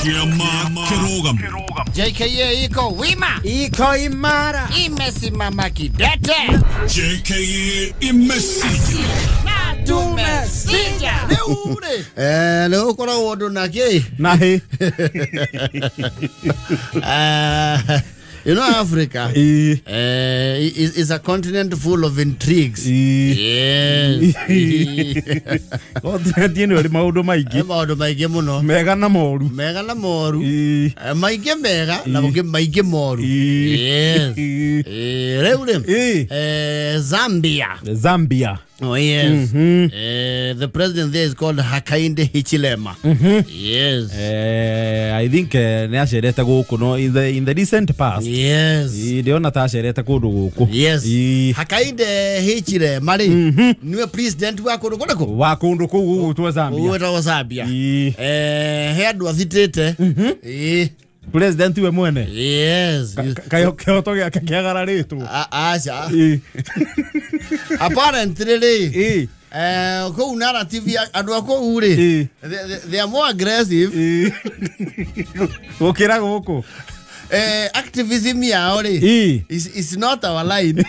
Kiama Kirugamo. JKA iko wima, iko imara, imesimama kidete. JKA imesija na tumesija. Leo ukoragwo ũndũ na kĩ na hĩ. You know, Africa is a continent full of intrigues. Yes. Continent ĩno ĩrĩ maũndũ maingĩ. Maũndũ maingĩ mũno. Mega na moru. Mega na moru. Maingĩ mega na maingĩ moru. Yes. Rĩu rĩ, Zambia. Zambia. Oh yes. Mm-hmm. The president there is called Hakainde Hichilema. Mm-hmm. Yes. I think nĩ acerete gũkũ no in the recent past. Yes. Ndĩrona ta acerete kũndũ gũkũ. Yes. Hakainde Hichilema rĩ, niwe president wa kũndũ kũrĩkũ? Wa kũndũ kũu gũgwĩtwo Zambia. Gwĩtagwo Zambia. He andũ athitĩte. President we mwene. Yes. Kayo kĩhoto gĩake kĩagararĩtwo. Aca. Apparently rĩ, kũu narrative ya andũ a kũu rĩ, they are more aggressive gũkĩra gũkũ. Activism yao rĩ is not our line.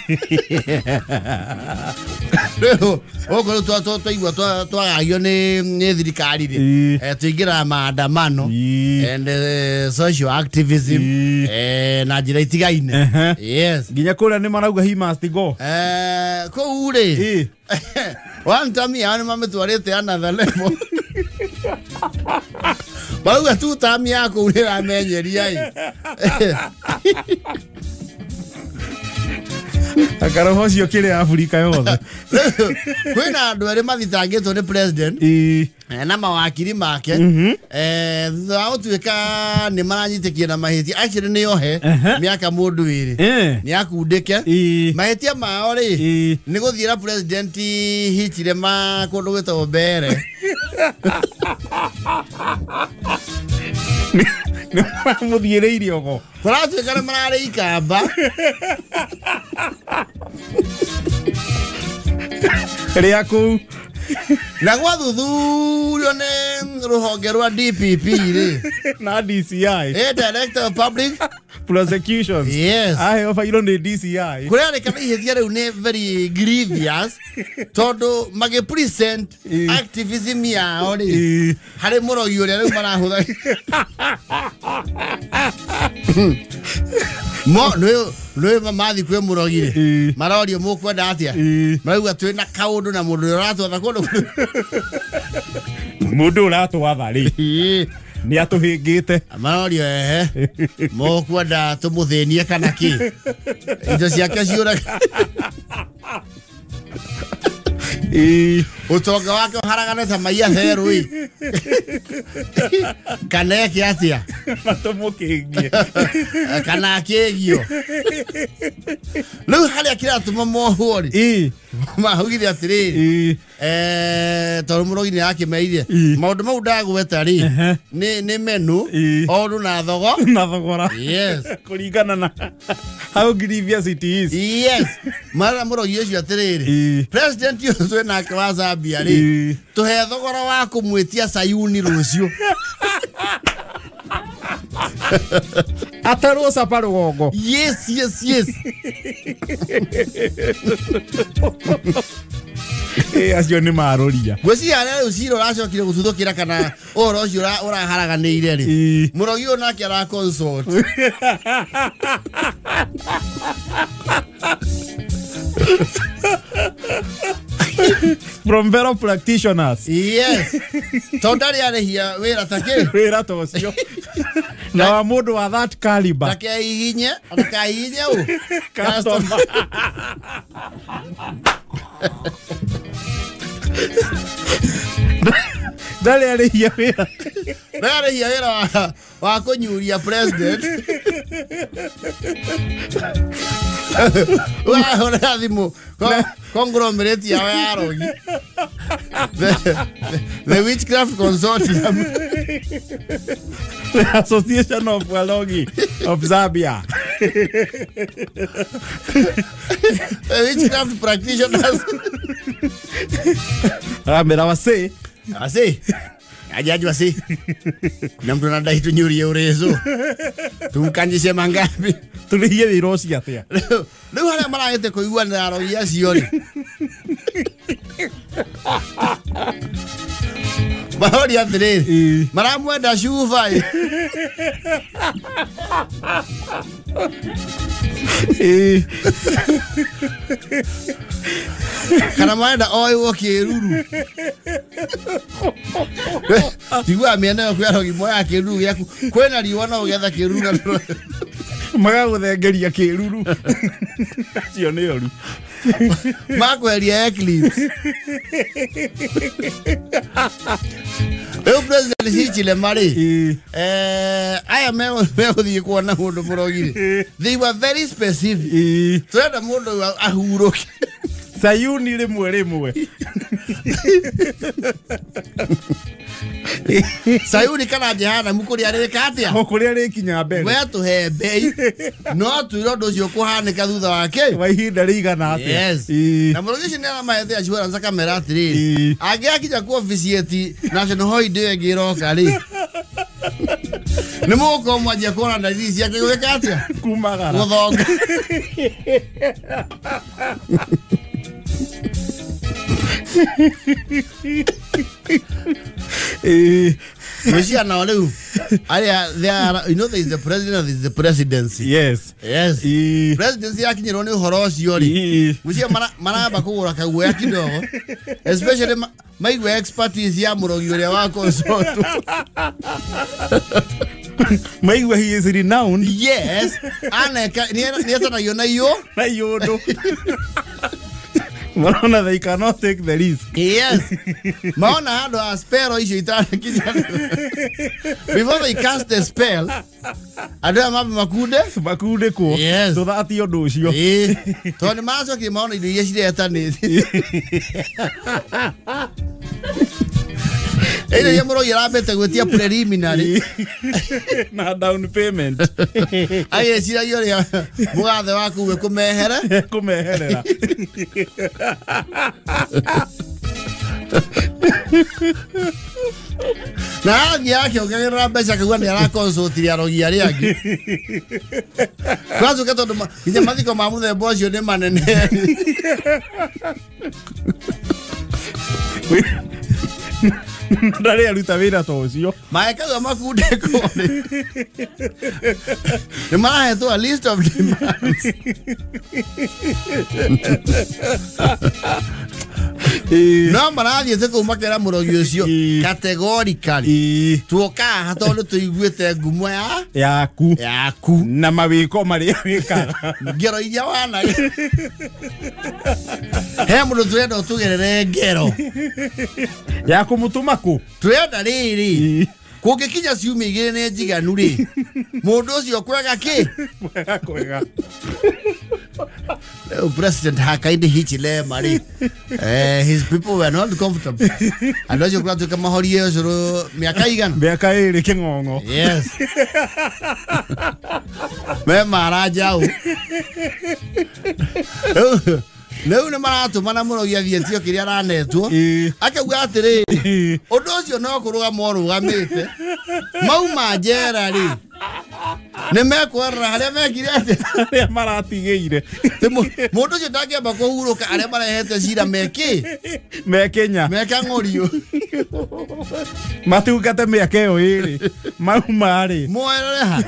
Rĩu gũkũ twaigua twagagio nĩ thirikari rĩ, tũingĩraga maandamano and social activism na njĩra itigaine. Yes. Nginya kũrĩa nĩ marauga he must go. Kũu rĩ, one time yao nĩ mamĩtwarĩte another level. Marauga tu time ya kũu nĩ ĩramenyeria ĩ. Akaroho ũcio kĩrĩ Afrika yothe. Kwĩna andũ erĩ mathitangĩtwo nĩ president na mawakiri make, thutha wa gũtuĩka nĩ maranyitĩkio na mahĩtia. Actually nĩ ohe mĩaka mũndũ ĩrĩ, nĩ akundĩke. Mahĩtia mao rĩ, nĩ gũthiĩra president Hichilema kũndũ gwĩtagwo Mbere. Nĩ maramũthiĩrĩirie ũgo. Kũratuĩka nĩ mararĩ ikamba rĩa kũu. Na gwathuthurio nĩ rũhonge rwa DPP rĩ, na DCI. Director of Public Prosecutions. Yes. Aheo bairwo nĩ DCI. Kũrerĩkana ihĩtia rĩu nĩ very grievous tondũ magĩ present activism yao rĩ harĩ mũrogi ũrĩa rĩu marahũthagĩra. Mo nĩ mathi kwĩ mũrogi rĩ, marorio mũkwenda atĩa, marauga twĩ na kaũndũ na mũndũ ũrĩa ũratwatha kũndũ. Mũndũ ũratwatha rĩ nĩ atũhĩngĩte. Marorio ehe, mũkwenda tũmũthĩnie kana kĩ, indo ciake ciũraga. Ũtonga wake ũharagane ta maiya therũ ĩ, kana eke atĩa, matũmũkĩngie kana akĩgio. Rĩu harĩa kĩratũma mohwo rĩ, maugire atĩrĩrĩ, tondũ mũrogi nĩ arakĩmeire maũndũ mau ndagweta rĩ, nĩ menu o ũndũ na thogo na thogora. Yes. Kũringana na how grievous it is. Yes. Mara mũrogi ũcio atĩrĩrĩ, president ũyũ twĩ nake wa Zambia rĩ, tũhe thogora wa kũmwĩtia Sayuni rũciũ. Atarwo capa rũgongo. Yes, yes, yes. Acio nĩ maroria. Ngwĩciria harĩa rĩu cira ũracokire gũtuthũkĩra kana ũhoro ũcio ũraharaganĩire rĩ, mũrogi ũyũ nake ara consult. From fellow practitioners. Yes. Tondũ ndarĩ arĩhia wĩra ta kĩ? Wĩra ta ũcio. Na wa mũndũ wa that caliber. Ndakeihinye, ndakaihinye ũ. Customer. Ndarĩ arĩhia wĩra. Ndarĩ arĩhia wĩra wa kũnyuria president. Ũrahũrĩra thimũ conglomerate yao ya arogi. The Witchcraft Consortium. The Association of Walogi of Zambia. The Witchcraft Practitioners. Aramera wase. Ase. Ajajwa si kuna mtu anadai tunyurie urezo tumkanjishe mangapi Tulihie wĩra ũcio atĩa? Rĩu harĩa maragĩte kũiguanĩra arogi acio rĩ maroria atĩrĩrĩ maramwenda cuba ĩ. Kana marenda oĩwo kĩruru tiguaga mĩena ĩyo kwĩ arogi moyaga kĩruru gĩaku kwĩna riũa no ũgetha kĩruru na Magagũthengeria kĩruru acio nĩ oru makweheria eclipse. Rĩu president Hichilema rĩ aya megũthiĩ kuona mũndũ mũrogi rĩ they were very specific tũrenda mũndũ ahurũke Sayuni rĩmwe rĩmwe Sayuni kana jehanamu kũrĩa rĩka atĩa o kũrĩa rĩkinya mbere we tũhe mbei no twĩre ũndũ ũcio kũhanĩka thutha wake wa ihinda rĩigana atĩa. Yes. Na mũrogi ũcio nĩaramahete assurance akamera atĩrĩrĩ angĩakinya ku officiate national holiday ĩngĩ ĩroka rĩ nĩ mũgũkorwo mwanjia kuona dalili ciake gwĩka atĩa kumagara gũthonga. Gwĩciria nao rĩu arĩa they are, you know, there is the president, there is the presidency. Yes. Yes. Presidency yakinyĩrwo nĩ ũhoro ũcio rĩ gwĩciria maramba kũgũra kaguoya kidogo especially maigua expertise ya mũrogi ũrĩa wa consult. Maigua he is renowned. Yes. Aneka nĩetanagio na iyo na iũndũ Marona they cannot take the risk. Yes. Maona handũ ha spell icio itanakinya. Before they cast the spell, andũ aya mambe makunde makunde kuo. Yes. Tũthatie ũndũ ũcio. Tondũ nĩ maracokire maona indo iria ciretanĩte. Indo iria mũrogi arambĩte gwĩtia preliminary na down payment. Agĩciragia ũrĩa mũgathe waku we kũmehere kũmeherera. Na athiĩ akĩongagĩrĩra mbeca akauga nĩ araconsultire arogi arĩa angĩ. Kwacoka tondũ nginya mathiko ma mũthemba ũcio nĩ manene. Ndarĩ aruta wĩra ta ũcio maekagwo makunde kũrĩ nĩ marahetwo a list of demands. No marathiĩte kũu makera mũrogi ũcio categorically tuoka haha tondũ tũiguĩte ngumo ya yaku yaku na mawĩko marĩa wĩkaga ngero iria wana he mũndũ tũrenda ũtũgerere ngero ya kũmũtũma kũ tũrenda rĩrĩ kũngĩkinya ciumia igĩrĩ nĩ njiganu rĩ mũndũ ũcio kwega kĩ kwega kwega. President Hakainde Hichilema rĩ his people were not comfortable. Andũ acio kũratuĩka mahorie ũcũrũ mĩaka igana mĩaka ĩrĩ kĩng'ong'o. Yes. Me maranjaũ rĩu nĩ maratũmana mũrogi athiĩ tio kĩrĩa aranetwo akauga atĩrĩrĩ ũndũ ũcio no kũrũgama ũrũgamĩte mauma njera rĩ nĩ mekwerera harĩa mekire atĩa harĩa maratigĩire mũndũ ũcio ndangĩamba kũhurũka arĩa marehete cira mekĩ mekenya meka ng'ũriũ matungate mĩaka ĩyo ĩrĩ mauma rĩ mwerere ha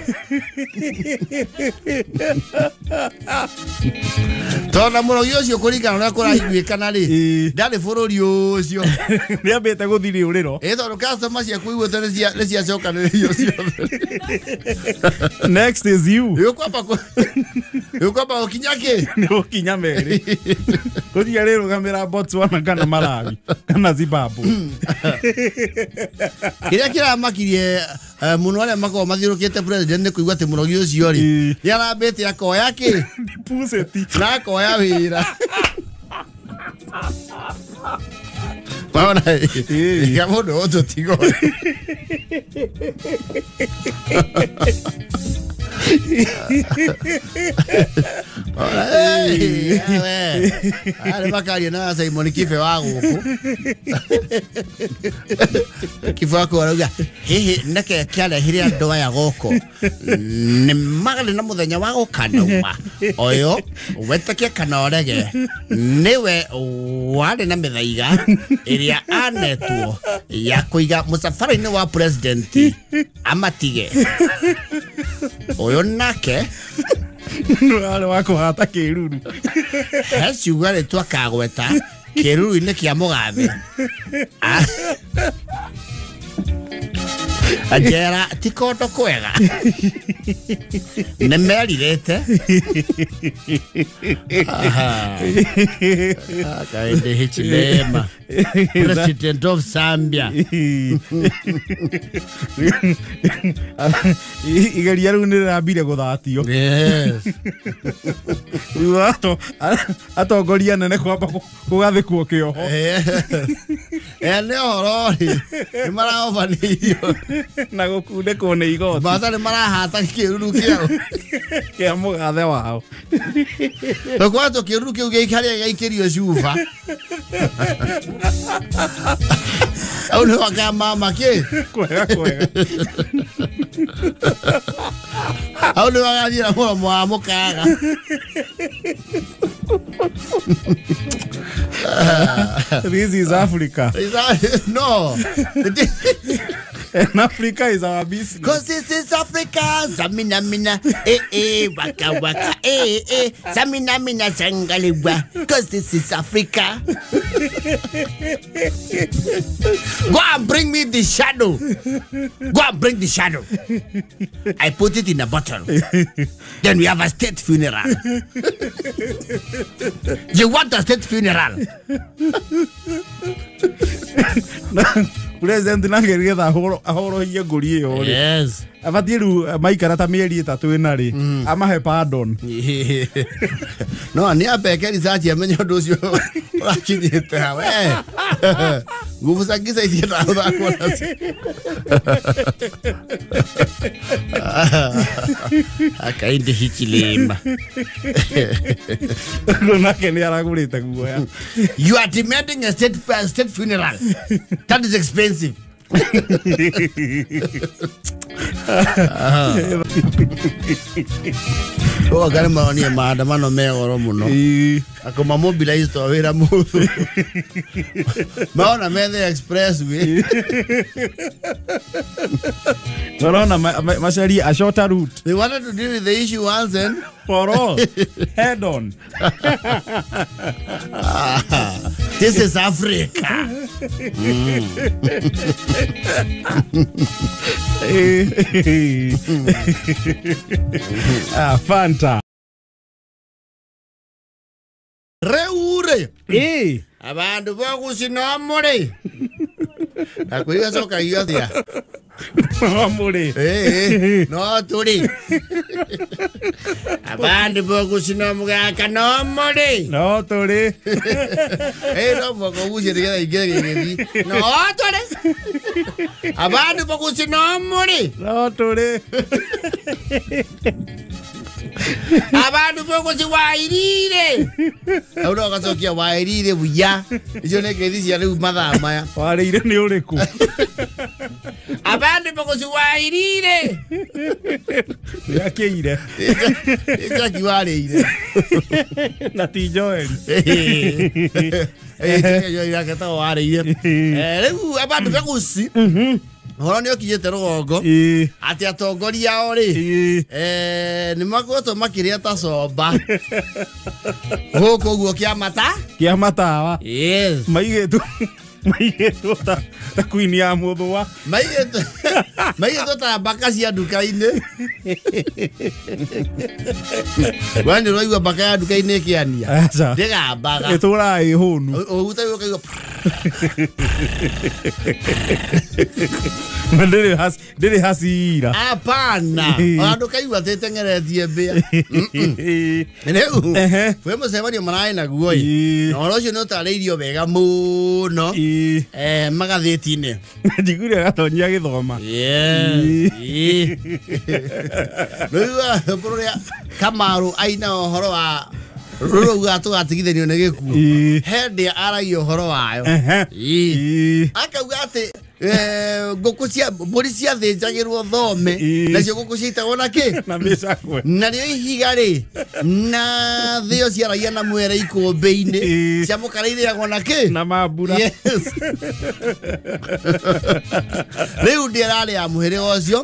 tondũ mũrogi ũcio kũringana ũrĩa kũraiguĩkana rĩ ndarĩ bũrũri ũcio nĩambĩte gũthiriũrĩro ĩ tondũ customer ciaku iguĩte nĩ ciacokanĩrĩirio ciothe. Next is you. Yukwamba gũkinya kĩ nĩ gũkinya merĩ gũthiĩ rĩrũgamĩra Botswana kana Malawi kana Zimbabwe. Kĩrĩa kĩramakirie mũno arĩa makoragwo mathiũrũkĩte president nĩ kũigua atĩ mũrogi ũcio rĩ nĩ arambĩte akoya kĩ deposit na akoya wĩra. Maona iga mũndũ ũtũtigo. Arĩ makaria na Simon Kibe wa gũkũ. Kibe wako arauga hihi nĩkĩ kĩarehire andũ aya gũkũ nĩ magarĩ na mũthenya wa gũkanauma ũyũ wetĩkie kana ũrege nĩwe warĩ na mĩthaiga ĩrĩa anetwo ya kũiga mũcabara-inĩ wa president amatige ũyũ nake arĩ wa kũhata kĩruru he ciugo rĩtwa kagweta kĩruru-inĩ kĩa mũgathe njera ti kũndũ kwega nĩ merirĩte Hakainde Hichilema president of Zambia igeria rĩu nĩ rĩrambire gũthatio. Yes. Thutha atongoria nene kwamba kũgathĩkwo kĩoho. Nĩ ũhoro rĩ nĩ maraobanĩirio na gũkundĩkwo nĩ igoti bata nĩ marahata kĩruru kĩao kĩa mũgathe wao tũkwatwo kĩruru kĩu gĩikarĩa gĩaikĩrio cuba au nĩ waka mama kĩ kwega kwega au nĩ wagathiĩ na mũromo wa mũkaga. This is Africa. No. And Africa is our business. Cause this is Africa. Zamina mina, eh eh, waka waka, eh eh. Zamina mina zangaliwa. Cause this is Africa. Go and bring me the shadow. Go and bring the shadow. I put it in a bottle. Then we have a state funeral. You want a state funeral? President nake getha ahorohie ngũri ĩyo rĩ. Yes. Abatiĩ rĩu maikara ta mĩeri ĩtatũ ĩna rĩ amahe pardon. No nĩ ambeke research amenye ũndũ ũcio ũrakinyĩte ha we. Nguvu za giza itiendaga gũthakwo nacio. Hakainde Hichilema. Ũguo nake nĩ aragũrĩte guoya. You are demanding a state funeral. That is expensive. Oh, gari maronie maandamano me goro muno. Akoma mobilize to wira muthu. Maona methe expressway. Marona macarie a shorter route. They wanted to deal with the issue once and for all. Head on. This is Africa. Fanta. Reure. Abandu bogusinomore. Nakwira coka igothia. No muri. No turi. Abandu bogusinomugaka no muri. No turi. No bogusi rigetha ingĩ gĩgĩthiĩ. No turi. Abandu bogusinomuri. No turi. Abandu bogusi wairire. Au no gacokia wairire buya. Icio nĩ ngeithi cia rĩu mathaa maya. Warĩire nĩ ũrĩkũ? Abandu bogusi wairire. Nĩakĩire. Jackie warĩire. Na ti Joel. Joel aketagwo warĩire. Rĩu abandu bogusi. Ũhoro nĩ ũkinyĩte rũgongo atĩ atongoria ao rĩ nĩ makoretwo makĩrĩa ta comba gũkũ ũguo kĩa matawa. Yes. Maigĩtwo ta queen ya mũthũa. Maigĩtwo ta mbaka cia nduka-inĩ. We nĩ ũraigua mbaka ya nduka-inĩ ĩkĩania ndĩgambaga ĩtũraga ĩ hũnu. Ũhutagia Ũkaigua Ndĩrĩ hacira. Hapana. Ona ndũkaigua atĩ ĩteng'eretie mbĩa. Rĩu kwĩ mũcemanio mararĩ naguo ĩ, na ũhoro ũcio nĩ ũtarĩirio wega mũno magathĩti-inĩ. Njiguire Gatonyi agĩthoma. Yes. Rĩu rũrĩa Kamaru aina ũhoro wa rũrauga tũgatigithanio nĩ gĩkuũ, he ndĩa aragia ũhoro wayo. Akauga atĩ ngũkũ cia mbũri ciathĩnjagĩrwo thome, nacio ngũkũ ciaitagwo na kĩ? Na mĩcakwe. Narĩo ihiga rĩ, na thĩo ciaragia na mwere ikũmbĩ-inĩ, cia mũkara irĩagwo na kĩ? Na mambura. Yes. Rĩu ndĩ ĩrarĩ ya mũhĩrĩga ũcio,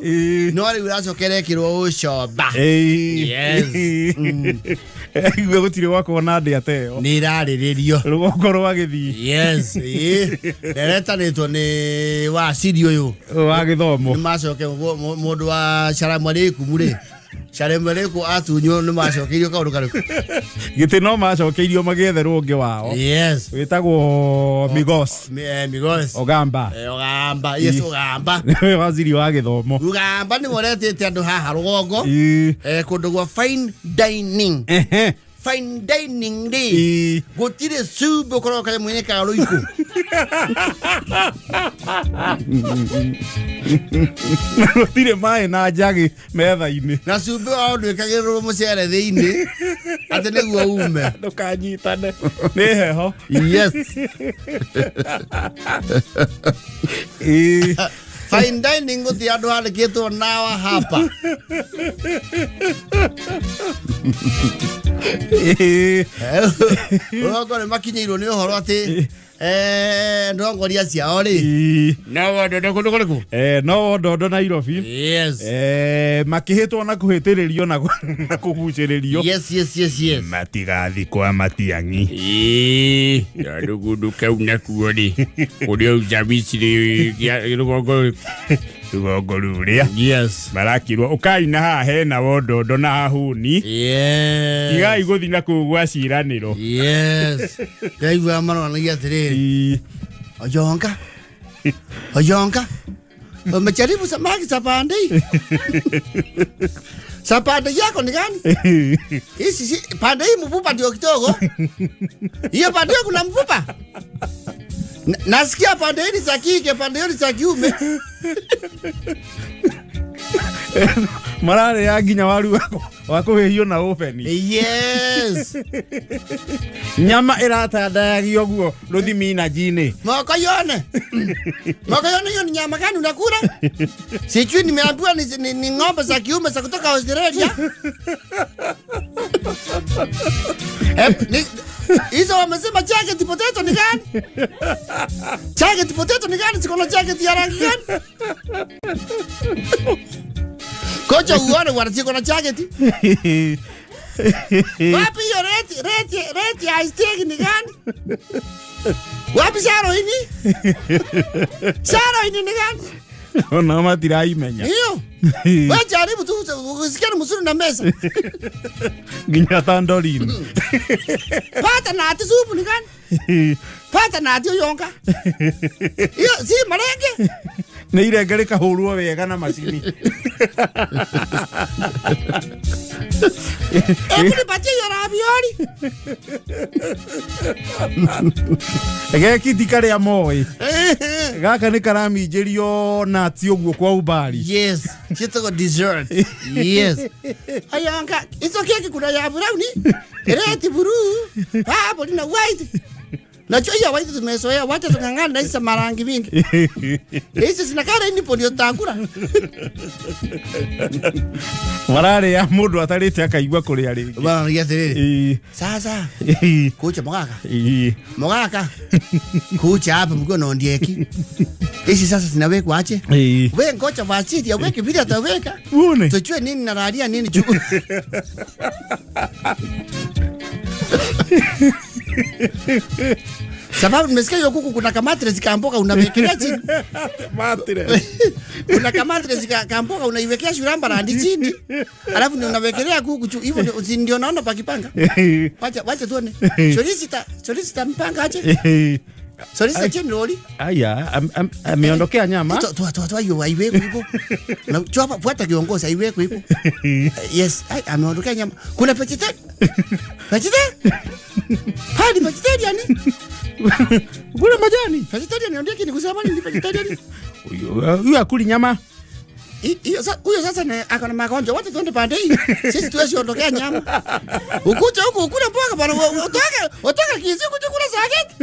no rĩu ĩracoka ĩrekĩrwo ũcomba. Yes. Igua gũtirĩ gwakorwo na ndĩa ta ĩyo. Nĩ ĩrarĩrĩrio. Rũgongo rwa gĩthii. Yes. Nderetanĩtwo nĩ waciri ũyũ wa gĩthomo. Nĩ macoke mũndũ wa Salamu alaikum rĩ, Salamu alaikum atunywo nĩ macokeirio kaũndũ karĩkũ? Gĩtĩ no macokeirio magĩetherwo ũngĩ wao. Yes. Wĩtagwo Migos. Migos. Ogamba. Ogamba. Yes, Ogamba. Nĩwe waziri wa gĩthomo. Ogamba nĩwe ũretĩte andũ haha rũgongo. Kũndũ gwa fine dining. Fine dining rĩ, gũtirĩ cumbĩ ũkoragwo kanyamũ-inĩ ka rũikũ. Gũtirĩ maĩ na njagi metha-inĩ. Na cumbĩ wao ndwĩkagĩrĩrwo mũcere thĩinĩ atĩ nĩguo ume. Ndũkanyitane. Nĩ heho. Yes. Fine dining gũtirĩ andũ handĩkĩtwo nawa hapa. Rũgongo nĩ makinyĩirwo nĩ ũhoro atĩ ndongoria ciao rĩ, no wondondo kũndũ kũrĩkũ? No wondondo Nairobi. Yes. Makĩhĩtwo na kũhĩtĩrĩrio na kũgucĩrĩrio. Yes, yes, yes, yes. Matigathi kwa Matiang'i. Tondũ kũndũ kau nakuo rĩ, kũrĩa ucabicirĩ rũgongo rũgongo rũrĩa. Yes. Marakirwo ũkai na haha hena wondondo na hahuni. Yes. Tigai gũthiĩ na kũu gwa ciranĩro. Yes. Ndaigua marwanagia atĩrĩrĩ, Ojonga. Ojonga. Umejaribu samaki sapande? Sapande yako ni gani? Hii si pande hii mfupa ndio kidogo. Hiyo pande hiyo kuna mfupa. Nasikia pande hii ni za kike, pande hiyo ni za kiume. Mararĩ ya nginya waru wa kũhĩhio na oven. Yes. Nyama ĩratandayagio guo rũthimi na njini. Moko yone. Moko yone hiyo ni nyama gani unakula? Sijui nimeambiwa ni ng'ombe za kiume za kutoka Australia. Hizo wamesema jacket potato ni gani? Jacket potato ni gani? Siko na jacket ya rangi gani? Kocha uone wanachiko na jacket. Wapi hiyo rate ya steak ni gani? Wapi saro ini? Saro ini ni gani? Ona matiraimenya. Hiyo. Wewe jaribu tu usikie mzuri na mesa. Nginya tandorini. Pata na ati supu ni gani? Pata na ati uyonga. Hiyo si marenge. Nĩ irenge rĩkahũrwo wega na macini. Hebu nipatie hiyo ravioli. Geki ti karĩa moĩ. Gaka nĩ karaminjĩrio nati ũguo kwa umbali. Yes, ciĩtagwo dessert. Yes. Ayanga, hizo keki kuna ya brown, red, blue, purple na white. Najua hiyo white tumezoea, wacha tung'ang'ana na hizo marangi mingi. Hizi zinakaa raini ndio tutakula. Mararĩ ya mũndũ atarĩte akaigua kũrĩa rĩngĩ. Bwana atĩrĩrĩ. Sasa. Kucha mogaka. Mogaka. Kucha hapa mko na ndieki. Hizi sasa zinawekwa aje? Wewe ngoja wasiti aweke vile ataweka. Uone. Tujue nini nararia nini chuku. Sababu nimesikia hiyo kuku kuna kamatres kamboka unawekelea chini. Matres. Kuna kamatres kamboka unaiwekea shuramba na hadi chini. Alafu ndio unawekelea kuku hivyo ndio naona pakipanga. Wacha tuone. Solicitor mpanga aje. Solicitor General. Aya, ameondokea nyama. Toa hiyo haiwekwi hivyo. Na chapa fuata kiongozi haiwekwi hivyo. Yes, ameondokea nyama. Kuna vegetarian. Vegetarian? Hadi vegetarian. Kula majani. Vegetarian ndio kini kusema ni vegetarian. Huyu akuli nyama. Hiyo huyo sasa ni akona magonjwa. Wote tuende pande hii. Sisi tuwezi ondokea nyama. Ukuje huku ukule mboga bwana, utoke kizi ukuje kula sageti.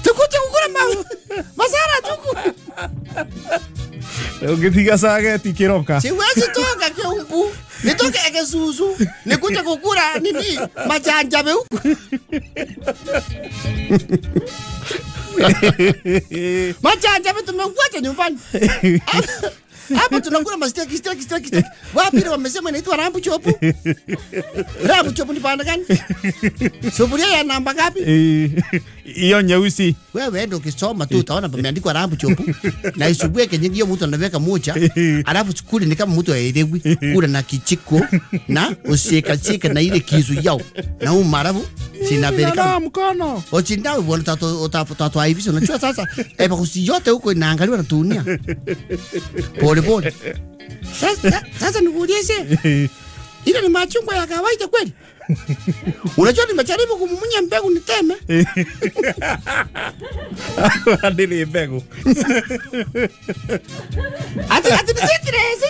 Tukuje kukula masara tuku. Ukifika sageti kiroka. Siwezi toka kiumbu. Nitoke ekesusu. Nikuje kukula nini majanja huku. Majanja tumekuacha nyumbani. Hapa tunakula masteki steki. Wapi wamesema inaitwa rambu chopu? Rambu chopu ni panda gani? Sufuria ya namba ngapi? Hiyo nyeusi. Wewe ndio ukisoma tu utaona pameandikwa rambu chopu. Na isubuye kenye hiyo mtu anaweka moja, alafu kule ni kama mtu haelewi. Kula na kichiko na ushika chika na ile kizu yao. Na umarabu sinapeleka mkono. Ochindawe bwana tatu hivi unajua sasa kusi yote huko inaangaliwa na dunia. Pole pole. Sasa nikuulize. Ile ni machungwa ya kawaida kweli? Unajua nimejaribu kumumunya mbegu niteme. Ndili mbegu. Ati ni sitresi.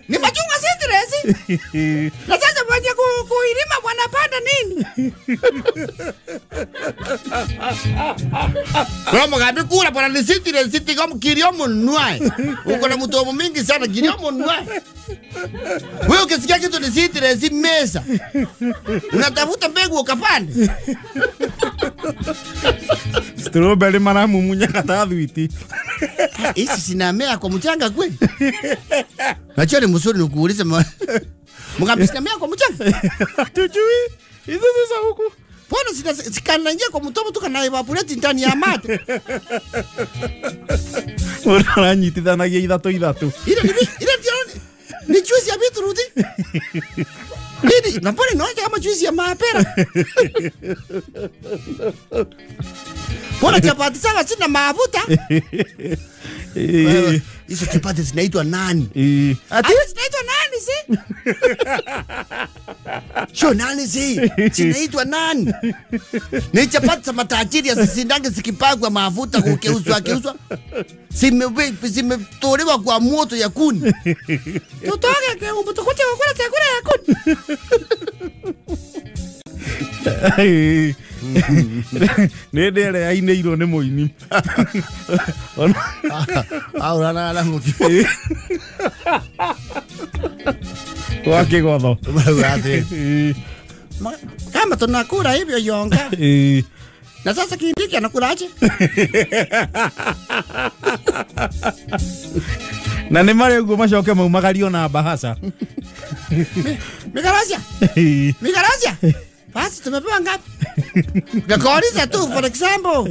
Ni machungwa sitresi. Na sasa mwenye kuilima wanapanda nini? Kwa mgabi kula bwana ni sitresi kama kiliomo nwae. Uko na mtomo mingi sana kiliomo nwae. Wewe ukisikia kitu ni sitresi mesa. Unatafuta mbegu ukapande. Strawberry maramu munya katathwiti. Hizi sinamea kwa mchanga kweli? Najua ni mzuri nikuulize. Mgambi sinamea kwa mchanga? Tujui. Hizo sasa huku. Mbona sikanaingia kwa mtomo tu kana evaporate ndani ya mate? Unanyitithanagia ithatu ithatu. Ile ni juice ya beetroot. Nini? Na mbona inaonja kama juice ya mapera? Mbona chapati sawa sina mafuta? Hizo chapati zinaitwa nani? Ati zinaitwa nani si? Sio nani si? Zinaitwa nani? Ni chapati za matajiri asisindange zikipakwa mafuta kukeuzwa keuzwa. Zimetolewa kwa moto ya kuni. Tutoke ke umtukuche kukula chakula ya kuni. Nä ndä ainä nä må ini. Wa kä gotho. Kama tunakula hivyo yonga. Na sasa Kindiki anakulaje? Na nä marä guo macoke maumagario na bahasha. Migarasia. Migarasia. Basi tumepewa ngapi? Nakuuliza tu for example.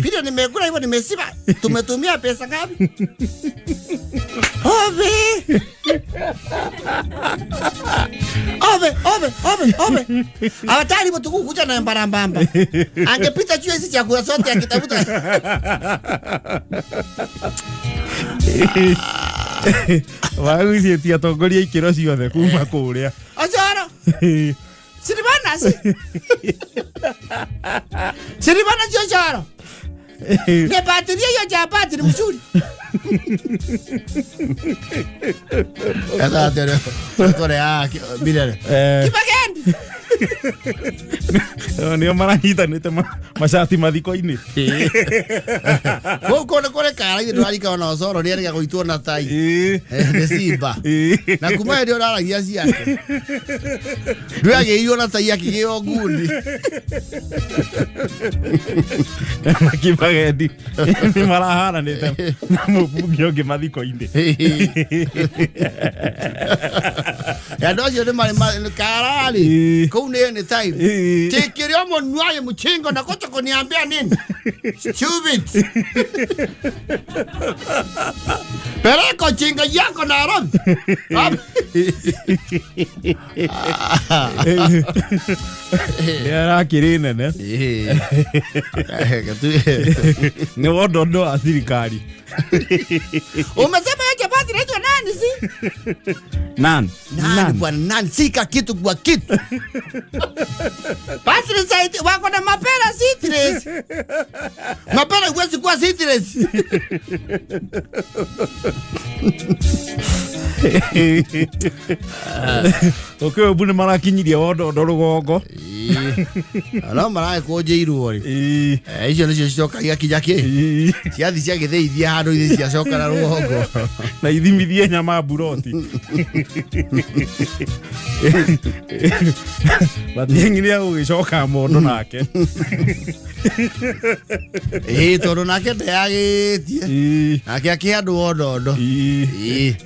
Video nimekula hivyo nimesiba. Tumetumia pesa ngapi? Ove. Ove, ove, ove, ove. Hawatari mtu kukuja na mbarambamba. Angepita juu hizi chakula zote akitafuta. Waguciĩtie atongoria ikĩro ciothe kuma kũrĩa. Ochoro. Siribana si. Siribana chochoro. Nipatilie hiyo chapati ni mzuri. Sasa tore bilele. Kibagendi. Nio maranyitanĩte macati mathiko-inĩ. Kũu kũrĩ kara ithe ndũrarika ona Osoro nĩerĩga gũitwo na tai. Nĩ simba. Na kuma hĩndĩ ĩyo ũraragia ciake. Ndũragĩirwo na tai akĩgĩo ngundi. Na Kibagendi nĩ maraharanĩte na mũmbunge ũngĩ mathiko-inĩ. Andũ acio nĩ marĩ kararĩ. Kũu nĩ anytime. Tikirio mũnuaye mchingo na kocha kuniambia nini? Stupid. Peleka chinga yako Nairobi. Arakĩrĩ nene. Nĩ wondondo wa thirikari. Umesema hiyo chapati inaitwa nani si? Nani? Nani bwana nani sika kitu kwa kitu. Basi ni wako na mapera citrus. Mapera huwezi kuwa citrus. Okay, bune marakinyiria wondondo rugongo. No marakunjĩirwo rĩ. Icio nĩcio cicokagia kinya kĩ. Ciathi ciagĩthĩithia handũ ithi ciacoka na rũgongo. Na ithimithie nyama buroti. Matiang'i nĩegũgĩcoka mondo nake. Tondũ nake ndeyagĩtie. Nake akĩhe andũ wondondo.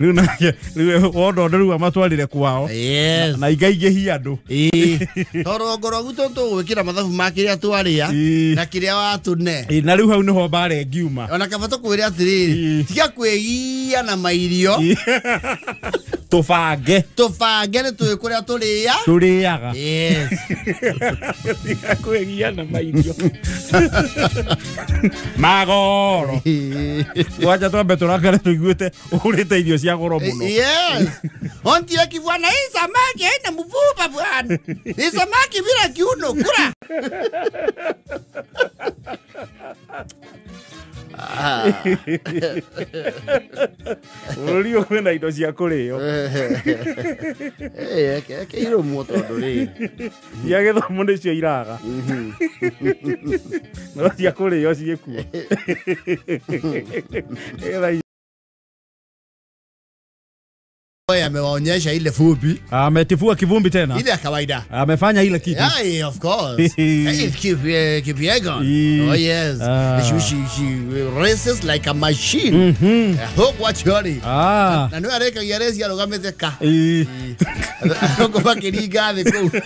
Rĩu nake rĩu wondondo rĩu amatwarire kwao. Na ikaingĩhia andũ. Tondũ ngoro gwitũ tũgwĩkĩra mathabu ma kĩrĩa twarĩa na kĩrĩa watũne. Na rĩu hau nĩho mbara ĩngiuma. Ona kaba tũkwĩre atĩrĩrĩ, tiga kwĩgia na mairio. Tũbange. Tũbange nĩ tũĩ kũrĩa tũrĩa. Tũrĩaga. Yes. Tiga kwĩgia na mairio. Magoro. Wacha twambe tũrakare tũiguĩte ũgũrĩte irio cia goro mũno. Yes. Onti bwana hii samaki haina mvupa bwana. Ni samaki bila kiuno kula. Bũrũri ũyũ kwĩna indo cia kũrĩo. Irũmwo tondũ rĩ. Cia gĩthomo nĩcio iraga. No cia kũrĩo ciĩkuo. Amewaonyesha ile fupi. Ametifua kivumbi tena. Ile ya kawaida. Amefanya ile kitu. Yeah, of course. Kipyegon. Oh yes. She races like a machine. Hope what you are. Na nĩ arekagia race arũgamĩte ka. Arũgama kĩringa thĩ kũu.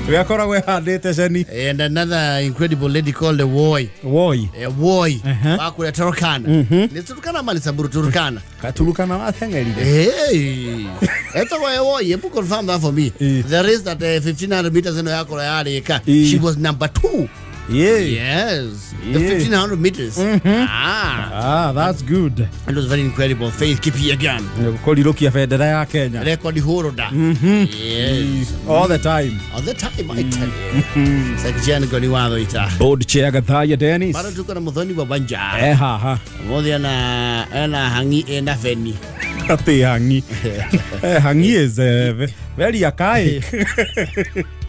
We akoragwo ehandĩte ceni. And another incredible lady called the Woi. Woi. Woi. Wa kũrĩa Turkana. Nĩ Turkana ama nĩ Samburu Turkana? Turkana wateng'erire. Hey. You confirm that for me. The race that 1500 meters in Oyakora, she was number 2. Yeah. Yes. The 1500 meters. That's good. It was very incredible. Faith Kipyegon. Korirokia bendera ya Kenya. Record holder. Yes. All the time. All the time, I tell you. Secretary Goni Watho ita. Board chair Gathaya Dennis. Bado tuko na Muthoni wa Banja. Ha. Muthi ana hangi ena feni. Ati hangi. Hangi is very archaic.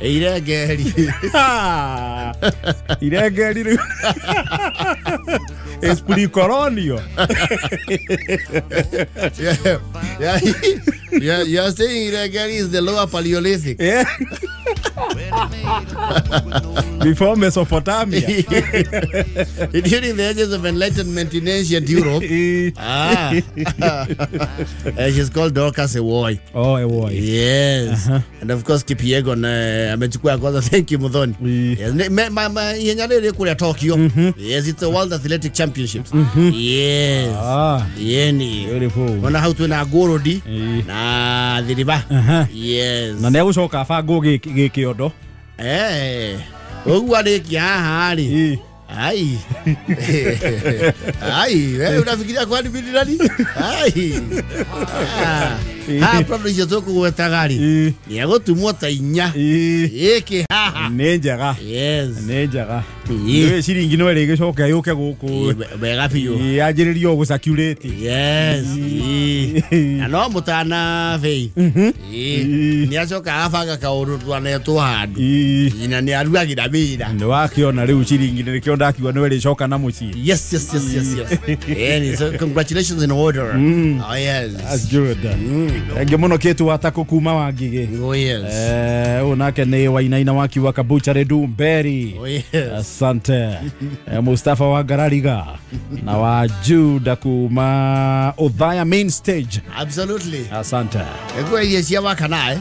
Iregeri. Iregeri. Es pre-colonial. Yeah. You're saying Iregeri is the lower Paleolithic. Yeah. Before Mesopotamia. During the ages of enlightenment in ancient Europe. She's called Dorcas Ewoi. Oh, Ewoi. Yes. And of course Kipyegon amechukua kwanza. Thank you Muthoni. Yes. Ihenya rĩrĩ kũrĩa Tokyo. Yes, it's a World Athletic Championships. Yes. Yeni. Beautiful. Ona hau twina Gorodi na Thiriba. Yes. Na nĩegũcoka abangwo gĩkĩondo. Ũguo arĩkia haha rĩ. Ai. Ai, wewe unafikiria kwani bidi nani? Ai. Ha, probably icio tũkũgwetaga rĩ. Nĩegũtumwo ta inya. Ĩkĩ haha. Nĩ njega. Yes. Nĩ njega. Nĩ ciringi no ĩrĩgĩcoka yũke gũkũ. Wega biũ. Yanjĩrĩrie o gũcirculate. Yes. Na no mũtana Faith. Nĩacoka agabanga kaũndũ twanetwo handũ. Na nĩarugagĩra wĩra. Nĩ wakĩona rĩu ciringi nĩkĩo ndakiuga nĩ ĩrĩcoka na mũciĩ. Yes. And so congratulations in order. Oh yes. That's good. Thank mũno kĩtu watakũ kuma Wangigĩ. Oh yes. Ũyũ nake nĩ Wainaina wakiuga Kabuchare Dumberi. Oh yes. Asante. Mustafa wa Garariga na wa Juda kuma Othaya main stage. page. Absolutely. Asante. Ekuwa iria cia wakanae.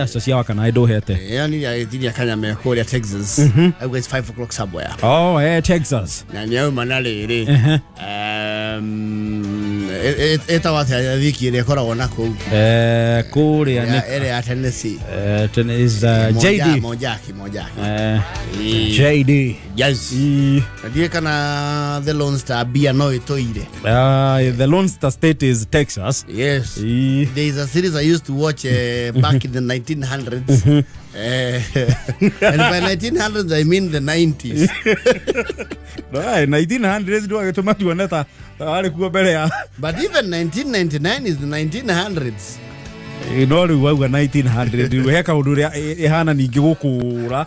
Acio cia wakanae nduhete. Yani ya itiria kanya me kũrĩa Texas. I was 5 o'clock somewhere. Oh, Texas. Na nĩauma na rĩrĩ. Ĩtagwo atĩa thiki ĩrĩa ĩkoragwo na kũu? Kũrĩa nĩ ĩrĩa ya Tennessee. Is JD. Monjaki. JD. Yes. Ndiĩ kana the Lone Star beer no ĩtũire. The Lone Star State is Texas. Yes. There is a series I used to watch back in the 1900s. And by 1900s I mean the 90s. No, 1900s ndwagĩtũma tuone ta arĩ kuo mbere ya. But even 1999 is the 1900s. No rĩu wauga 1900 rĩu he kaũndũ ũrĩa ĩhana ningĩ gũkũra.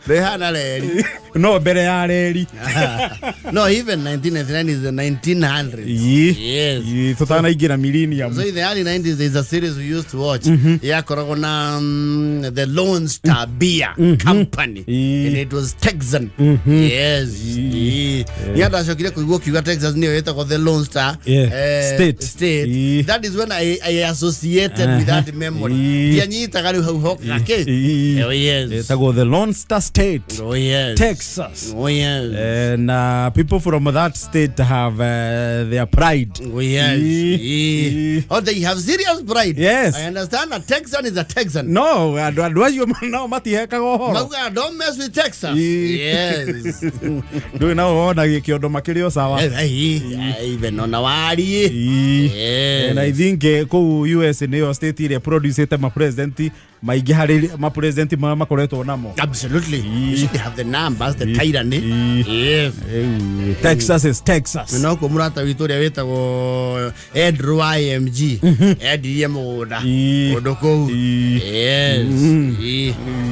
Rĩhana reri. No mbere ya reri. No, even 1999 is the 1900s. Yes. Tutanaingĩra millennium. So in the early 90s there is a series we used to watch. Yakoragwo na the Lone Star Beer Company. And it was Texan. Yes. Nĩ ndacokire kũigua kiuga Texas nĩyo ĩtagwo the Lone Star State. That is when I associated with that memory. Ndianyitaga rĩu hau hoka kĩ. Oh yes. Ĩtagwo the Lone Star State. Oh yes. Texas. Oh yes. And people from that state have their pride. Oh yes. Oh, they have serious pride. Yes. I understand a Texan is a Texan. No, andũ acio nao matihekaga ũhoro. Mauga don't mess with Texas. Yes. Ndũĩ nao wona gĩkĩondo makĩrĩ o sawa. Even ona wariĩ. Yes. And I think kũu US nĩyo state ĩrĩa producete ma president maingĩ harĩ ma president marĩa makoretwo namo. Absolutely. You should have the numbers, the tyranny. Yes. Texas is Texas. No ko murata witũ ũrĩa wĩtagwo Andrew IMG. Endirie mũgũnda kũndũ kũu. Yes.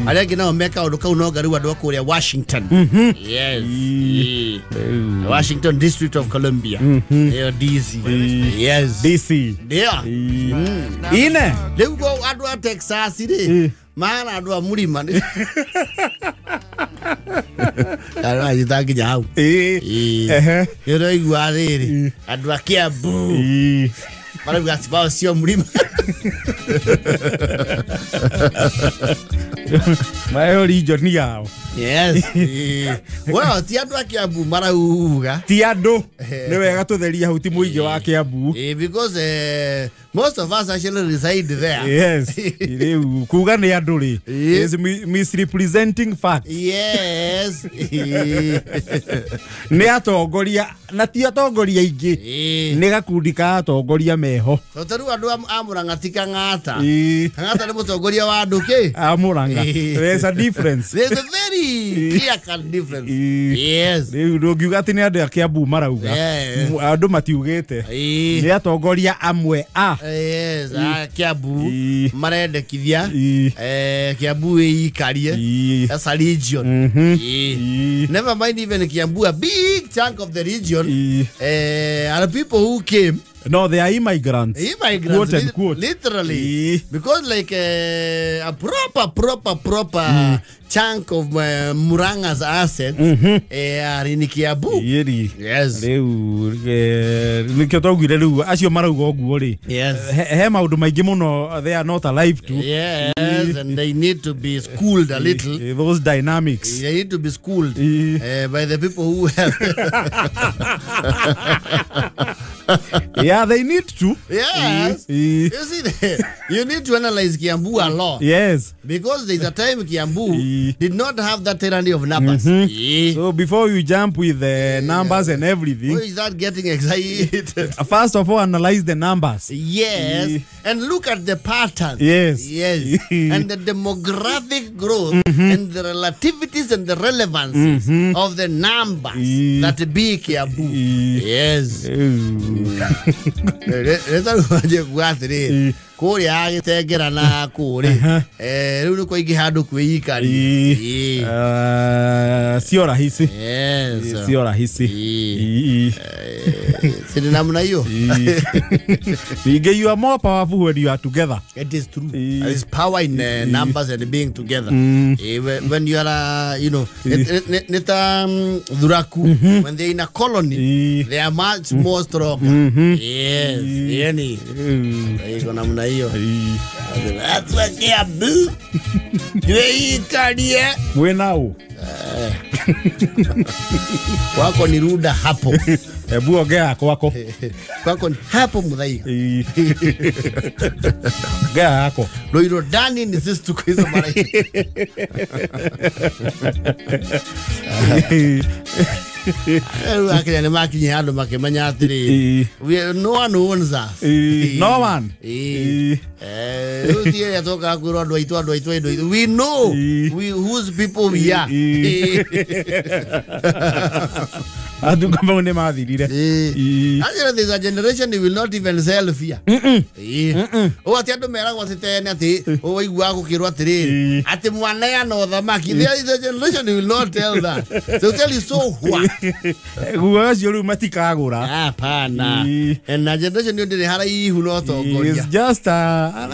Arĩa angĩ nao meka ũndũ kau no ngarĩu andũ a kũrĩa Washington. Yes. Washington District of Columbia. Ĩyo DC. Yes. DC. Yeah. Ine. Rĩu andũ a Texas rĩ maana andũ a mũrima aranyita nginya hau. Nĩ ũraigua rĩrĩ andũ a Kiambu marauga cibao cio mũrima. Mayo region yao. Yes. Well, ti andũ a Kiambu marauga. Ti andũ. Nĩ wega tũtherie hau ti mũingĩ wa Kiambu. Because most of us actually reside there. Yes. Rĩu kuga nĩ andũ rĩ is misrepresenting facts. Yes. Nĩ atongoria na ti atongoria aingĩ. Nĩ gakundi ka atongoria meho. Tondũ rĩu andũ a Murang'a ti Kang'ata. Kang'ata nĩ mũtongoria wa andũ kĩ? A Murang'a. There's a difference. There's a very clear cut difference. Yes. Rĩu ndũngiuga atĩ nĩ andũ a Kiambu marauga. Andũ matiugĩte. Nĩ atongoria amwe a. Yes, a Kiambu marendekithia Kiambu ĩikarie as a region. Never mind even Kiambu, a big chunk of the region are people who came. No, they are immigrants. Immigrants, quote and quote. Literally. Because like a proper chunk of Murang'a's assets are in Kiambu. Yes. Rĩu nĩkĩo twaugire rĩu acio marauga ũguo rĩ. Yes. He maũndũ maingĩ mũno they are not alive to. Yes, and they need to be schooled a little. Those dynamics. They need to be schooled by the people who have. Yeah, they need to. Yes. You see, you need to analyze Kiambu a lot. Yes. Because there's a time Kiambu did not have that tyranny of numbers. So before you jump with the numbers and everything, who is that getting excited? First of all, analyze the numbers. Yes. And look at the patterns. Yes. Yes. And the demographic growth and the relativities and the relevances of the numbers that be Kiambu. Yes. Kũrĩa gĩtengera na kũrĩ rĩu nĩ kwaingĩ handũ kwĩikaria. Sio rahisi. Yes. Sio rahisi. Sini namna hiyo. Ningĩ you are more powerful when you are together. It is true. There is power in numbers and being together. When you are, you know, nita dhuraku, when they're in a colony, they are much more stronger. Yes. Yani. Iko namna hiyo. That's what they are do. Tuikarie. Mwenao. Kwako ni ruda hapo. Ebu ongea kwako. Kwako ni hapo Muthaiga. Ongea yako. Loiro dani ni sisi tuko hizo mara hii. Akenya nĩ makinye handũ makĩmenya atĩrĩrĩ, no one owns us. No one. Rĩu ti ĩrĩa tũkaga kwĩrwo andũ aitũ andũ aitũ andũ aitũ. We know whose people we are. Andũ kama nĩ mathirire. Actually, there's a generation they will not even sell fear. O atĩ andũ meragwo atĩ tene atĩ ũiguaga gũkĩrwo atĩrĩrĩ atĩ mwaneana ũthamaki. There is a generation they will not tell that. They will tell you so what. Guoya ũcio rĩu matikagũra. Hapana. Na generation ĩyo ndĩrĩ haraihu na ũtongoria. It's just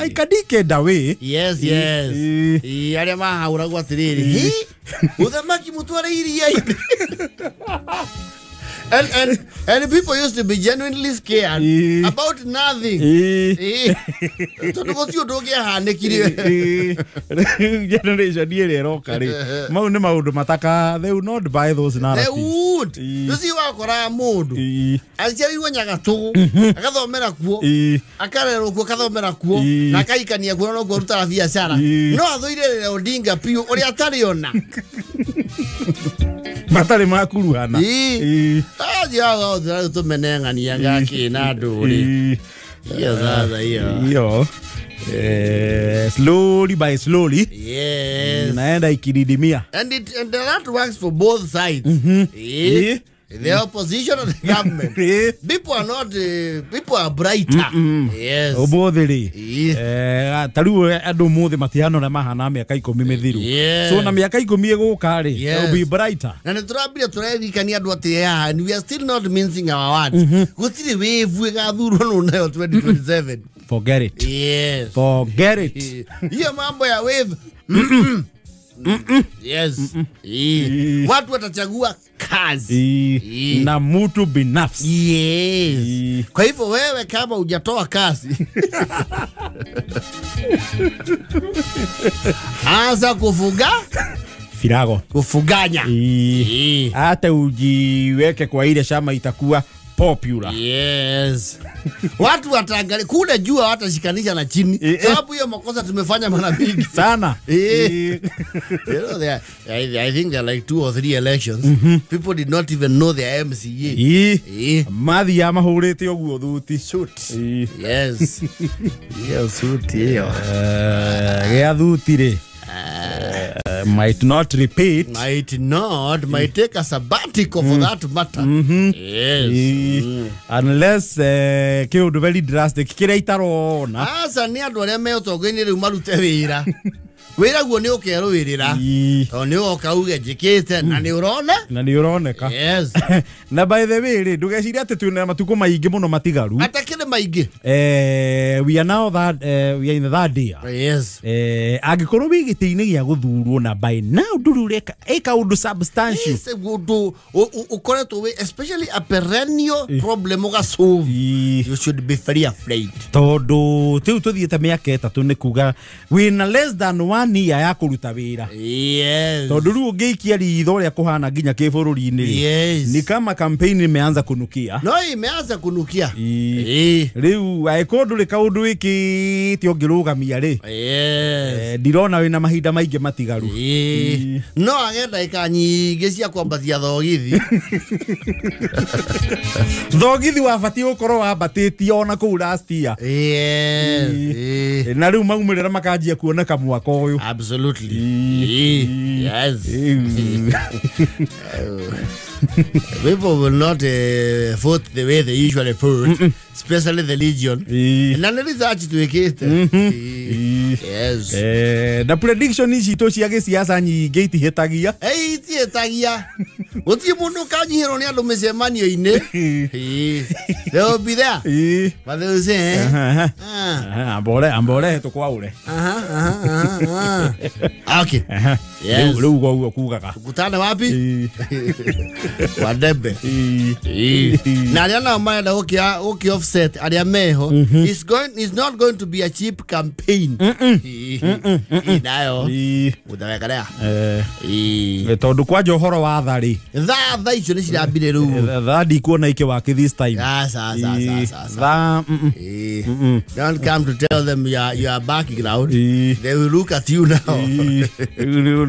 like a decade away. Yes, yes. Arĩa mahahũragwo atĩrĩrĩ, ũthamaki mũtware iria-inĩ. And people used to be genuinely scared about nothing. Tondũ gũtirĩ ũndũ ũngĩahanĩkire. Generation ĩrĩa ĩroka rĩ, mau nĩ maũndũ mataka, they will not buy those narratives. They would. Ũcio wakoraga mũndũ aciarirwo Nyagatũgũ, agathomera kuo, akarerwo kuo, akathomera kuo, na akaikania kuo, na nokuo arutaga biacara. No athũire Raila Odinga biũ ũrĩa atarĩ ona. Matarĩ makuruhana. Acio tũmeneng'ania gakĩ na ndũrĩ. Iyo sasa hiyo. Hiyo. Slowly by slowly. Yes. Naenda ikididimia. And that works for both sides. The opposition and the government. People are not people are brighter. Yes. Ũmũthĩ rĩ, ta rĩu andũ ũmũthĩ matihana ũrĩa mahana mĩaka 10 mĩthiru. So na mĩaka 10 ĩgũka rĩ, they will be brighter. Na nĩ tũrambire tũrerikania andũ atĩ and we are still not mincing our words. Gũtirĩ wĩvu ĩgathurwo nũ nayo 2027. Forget it. Yes. Forget it. Hiyo mambo ya wave. Yes. Watu watachagua kazi na mtu binafsi. Yes. Kwa hivyo wewe kama hujatoa kazi, anza kufuga firago, kufuganya. Hata ujiweke kwa ile shama itakuwa popular. Yes. Watu wataangalia kule juu, hawatashikanisha na chini. Sababu hiyo makosa tumefanya mara mingi sana. You know, there, I think there are like 2 or 3 elections. People did not even know their MCA. Mathi ya mahurite uguo thuti. Suit. Yes. Hiyo suit hiyo. Gĩa thuti rĩ. Might not repeat. Might not. Might take a sabbatical for that matter. Yes. Unless kĩũndũ very drastic kĩrĩa itarona. Aca nĩ andũ arĩa me ũtongoria-inĩ rĩu marute wĩra. Wĩra guo nĩ ũkerũĩrĩra. Tondũ nĩ ũgoka uge njĩkĩte na nĩ ũrona. Na nĩ ũroneka. Yes. Na by the way rĩ, ndũgecirie atĩ twĩna matukũ maingĩ mũno matigaru. Atakĩrĩ maingĩ. We are now that we are in the third year. Yes. Angĩkorwo wĩ gĩtĩ-inĩ gĩa gũthurwo na by now ndũrĩ ũreka ĩka ũndũ substantial. Yes, ũndũ ũkoretwo wĩ especially a perennial problem ũgasolve. You should be very afraid. Tondũ rĩu tũthiĩte mĩaka 3 nĩ kuga wĩna less than 1 year ya kũruta wĩra. Yes. Tondũ rĩu ũngĩikia ritho ũrĩa kũhana nginya kĩbũrũri-inĩ rĩ. Yes. Ni kama campaign imeanza kunukia. No, imeanza kunukia. Rĩu angĩkorwo ndũrĩ kaũndũ wĩkĩte ũngĩrũgamia rĩ. Yes. Ndirona wĩna mahinda maingĩ matigaru. No age ndagĩka nyingĩ cia kwambatia thogithi. Thogithi wabatiĩ gũkorwo wambatĩtie ona kũu last year. Yes. Na rĩu maumĩrĩra makanjia kuoneka mwaka ũyũ. Absolutely. Yes. People will not vote the way they usually vote, especially the legion. Na nĩ research twĩkĩte. Yes. Na prediction ici citũ cia gĩciaca nyingĩ itihĩtagia. Itihĩtagia. Gũtirĩ mũndũ ũkanyihĩrwo nĩ andũ mĩcemanio-inĩ. They will be there. But they will say, ambore tũkwaũre. Okay. Yes. Rĩu ũguo kugaga. Tukutane wapi? Kwa debe. Na arĩa nao marenda gũkĩ offset arĩa meho. It's not going to be a cheap campaign. Nayo. Ũthaweka tondũ kwanja ũhoro wa tha rĩ. Tha icio nĩ cirambire rĩu. Tha ndikuona ike wake this time. Sa. Don't come to tell them you are background. They will look at you now.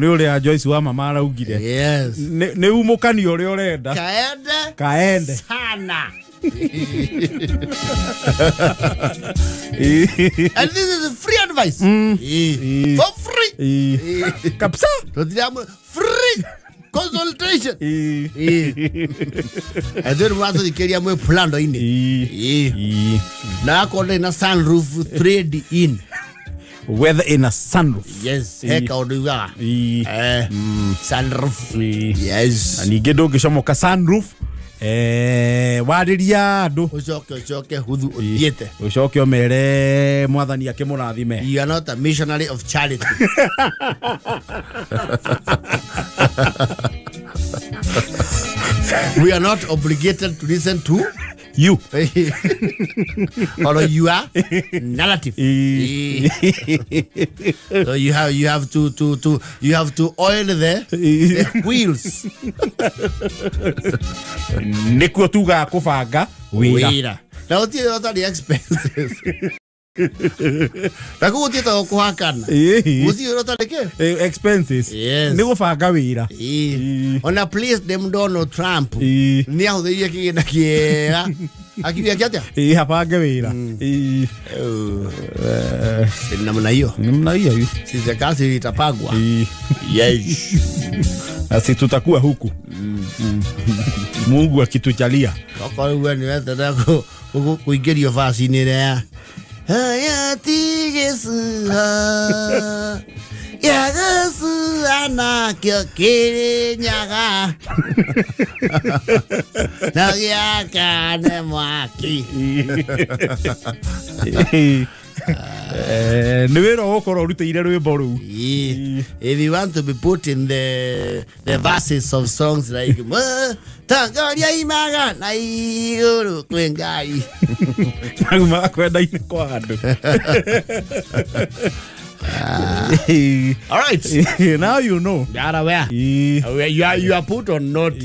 Nĩ ũrĩa Joyce wa mama araugire. Yes. Nĩ umũkani ũrĩa ũrenda. Kaende. Kaende. Sana. And this is free advice. For free. Kabisa. Free consultation. And then mwatũthikĩria mwĩ plando-inĩ. Na akorwo ina sunroof trade in. Weather in a sunroof. Yes. He kaũndũ yugaga. Sunroof. Yes. Na ningĩ ndũngĩcomoka sunroof. Warĩria andũ ũcoke huthu ũthiĩte ũcoke ũmere mwathani akĩmũrathime. You are not a missionary of charity. We are not obligated to listen to you or you are narrative. So you have to oil the wheels. Nĩkuo tugaga kũbanga wĩra. Na gũtirĩ ũtarĩ expenses. Na kũu gũtiĩtagwo kũhakana. Gũtirĩ ũtarĩ kĩ? Expenses. Yes. Nĩ gũbanga wĩra. Ona please them Donald Trump nĩ ahũthĩrire kĩgĩna kĩega. Akiuga atĩa? Abange wĩra. Namna hiyo. Namna hiyo. Sisi kazi itapangwa. Yes. Asi tutakuwa huku. Mungu akitujalia. Okorwo we ni wetera kuingĩrio vaci-inĩ ĩrĩa ya ti gĩcuha ya gĩcuha nakĩo kĩrĩnyaga na gĩakane mwaki. Nĩ wĩra ũgũkorwo ũrutĩire rwĩmbo rũu. If you want to be put in the verses of songs like Tangoria imaga na igũrũ kwĩ Ngai. Mau makwenda-inĩ kwa andũ. All right. Now you know. You are aware. You are put on notice.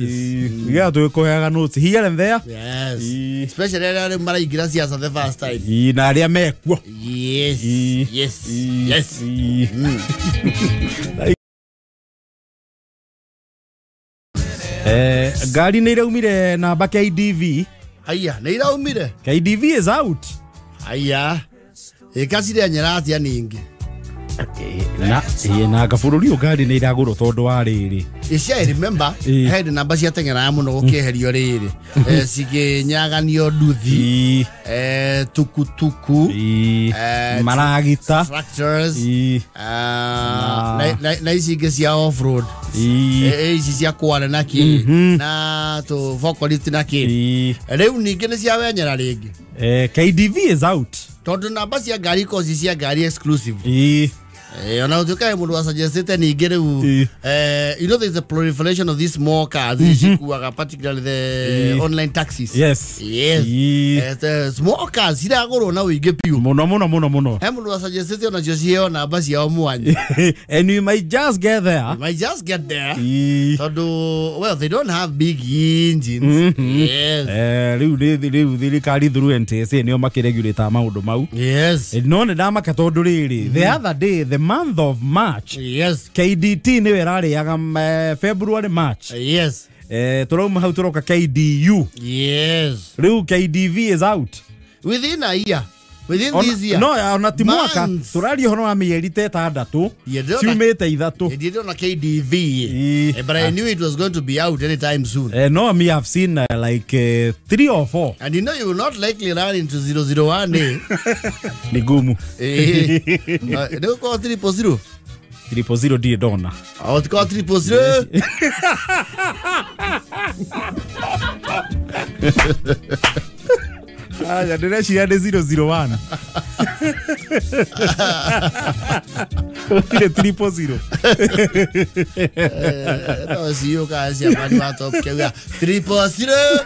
Yeah, twĩkũheaga notes here and there. Yes. Especially arĩa maraingĩra siasa the first time. Na arĩa mekuo. Yes. Yes. Yes. Ngari nĩ iraumire namba KDV. Haya, nĩ iraumire. KDV is out. Haya. Ĩkacire nyera atia ningĩ. Na na gabũrũri ũyũ ngari nĩ iragũrwo tondũ wa rĩrĩ. Ici I remember he namba ciateng'eraga mũno gũkĩeherio rĩrĩ cikĩnyaganio nduthi, tukutuku, maragita, tractors, na ici ingĩ cia off road, ici cia kware na kĩ na tũ forklift na kĩ. Rĩu ningĩ nĩ cia wenyera rĩngĩ. KDV is out tondũ namba cia ngari ikoragwo ci cia ngari exclusive. Ona ũtuĩka he mũndũ wasuggestĩte ningĩ rĩu, you know there is a proliferation of these small cars cikuaga, particularly the online taxis. Yes. Yes. The small cars ciragũrwo na ũingĩ biũ mũno mũno mũno mũno. He mũndũ wasuggestĩte onacio ciheo namba ciao mwanya. And you might just get there. You might just get there. Tondũ well they don't have big engines. Yes. Rĩu rĩu thirikari through NTSA nĩo makĩregulate maũndũ mau. Yes. No nĩ ndamaka tondũ rĩrĩ the other day, the month of March. Yes. KDT nĩwe ĩrarĩaga February, March. Yes. Tũrauma hau tũroka KDU. Yes. Rĩu KDV is out within a year. Within this year. No ona ti mwaka tũraria ũhoro wa mĩeri ta ĩtandatũ ciumĩte ithatũ. Ndĩrona KDV. But I knew it was going to be out anytime soon. No, me have seen like 3 or 4. And you know you will not likely run into 001A. Ni gumu. Nĩ gũkorwo 000. 000 ndirĩ ndona. Oh, it's called 000. Aya ndĩreciria nĩ 001. Gũtirĩ 000. No CEO kana ciamani wa top kĩauga 000.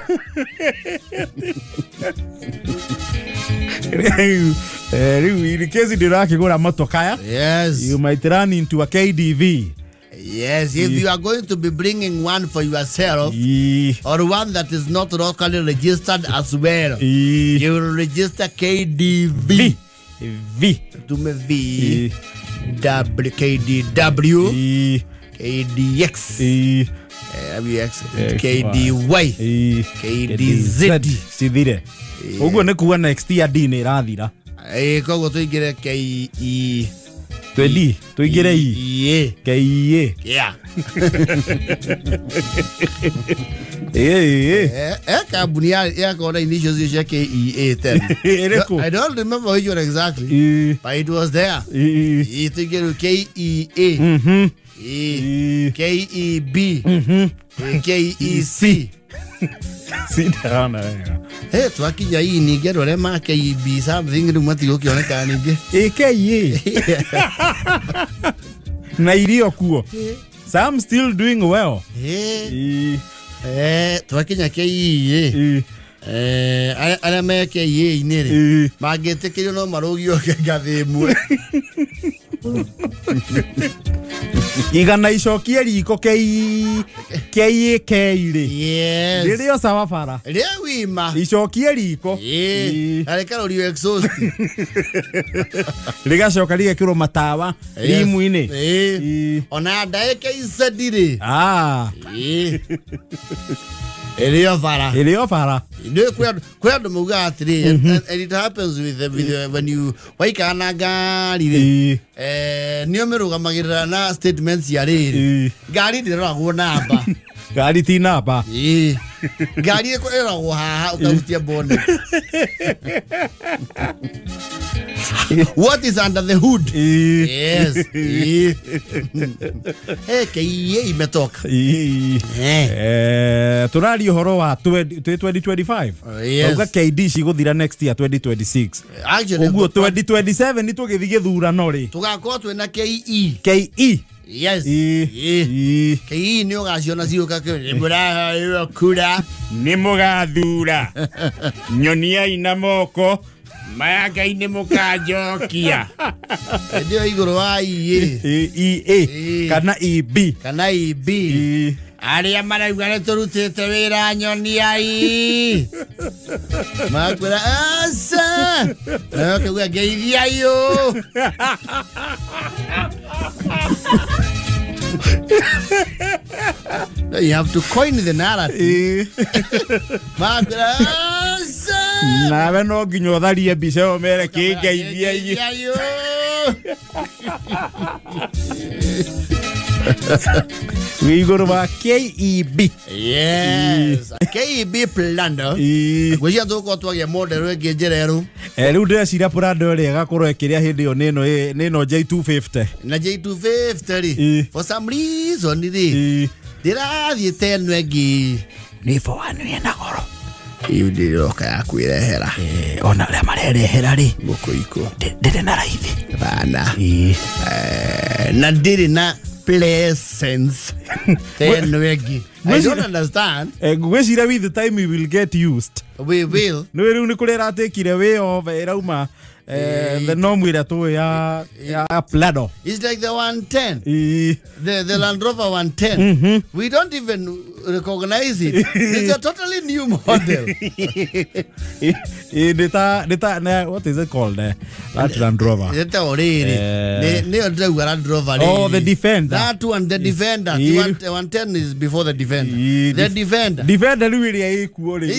Rĩu in case ndĩrakĩgũra motokaya. Yes. You might run into a KDV. Yes, if you are going to be bringing one for yourself or one that is not locally registered as well, you will register KDV. V. Tume V. W KDW. KDX. WX. KDY. KDZ. Cithire. Ũguo nĩ kuga next year D nĩ ĩrathira. Koguo tũingĩre KE. Twendi tuingire I KEA. Yeah. Kambuni yakona initials cia KEA 10. I don't remember which one exactly, but it was there. Tuingire KEA. KEB. KEC. Sindarona wega. Twakinya ii ningĩ andũ arĩa ma KEB something rĩu matigũkĩoneka ningĩ. KEA. Na irio kuo. Some still doing well. Twakinya KEA. Arĩa me KEA-inĩ rĩ mangĩtĩkĩrio no marũgio ngathĩ ĩmwe. Igana icokie riko KEK rĩ. Yes. Rĩrĩo sawa bara. Rĩa wima. Icokie riko. Na rĩkarorio exhaust. Rĩgacoka rĩgekĩrwo matawa rimu-inĩ. Ona ndaĩka icedi rĩ. Ĩrĩo bara. Ĩrĩo bara. Kwĩ andũ maugaga atĩrĩ, and it happens with when you waikara na ngari rĩ, nĩo mĩrũgamagĩrĩra na statements ya rĩrĩ. Ngari ndĩroragwo namba. Ngari ti namba. Ngari ĩroragwo haha ũkahutia bonnet. What is under the hood? Yes. KEA imetoka. Tũraria ũhoro wa 2025. Yes. Auga KD cigũthira next year 2026. Actually, ũguo 2027 nĩ tũgĩthiĩ gĩthurano rĩ. Tũgakorwo twĩna KE. KE. Yes. KE nĩ ũgaciona cigũka nĩ mũraheo kura. Nĩ mũgathura. Nyoniai na moko. Maya Ngai nĩ mũkanjokia. Ndio igũrũ wa EA. EA kana EB. Kana EB. Arĩa marauga nĩ tũrutĩte wĩra nyoniai. Makwĩra aca. Nawe ũkauga ngeithiai ũ. No, you have to coin the narrative. Makwĩra aca. Nawe no nginya ũtharie mbica ĩyo mere kĩngeithiai. Wĩ igũrũ wa KEB. Yes. KEB Prado. Ngwĩciria tũgũkorwo twagĩa model ĩngĩ njererũ. Rĩu ndĩreciria Prado ĩrĩa ĩgakorwo ĩkĩrĩa hĩndĩ ĩyo nĩ ĩno J250. Na J250 rĩ, for some reason rĩ, ndĩrathiĩte ĩno ĩngĩ nĩ 4-1 ĩna goro. Ĩyo ndĩroka ya kwĩrehera. Ona arĩa marerehera rĩ, mũkũikũ ndĩrĩ na raithi. Bana. Na ndĩrĩ na presence. Ĩno ĩngĩ. I don't understand. Ngwĩciria with the time we will get used. We will. Nĩ rĩu nĩ kũrĩa ĩratekire way off ĩrauma the norm ĩrĩa tũĩ ya Prado. It's like the 110. The Land Rover 110. We don't even recognize it. It's a totally new model. What is it called? That Land Rover. Land Rover. Oh, the Defender. That one, the Defender. 110 is before the Defender. Defender. The Defender. Defender rĩu ĩrĩa ĩkuo rĩ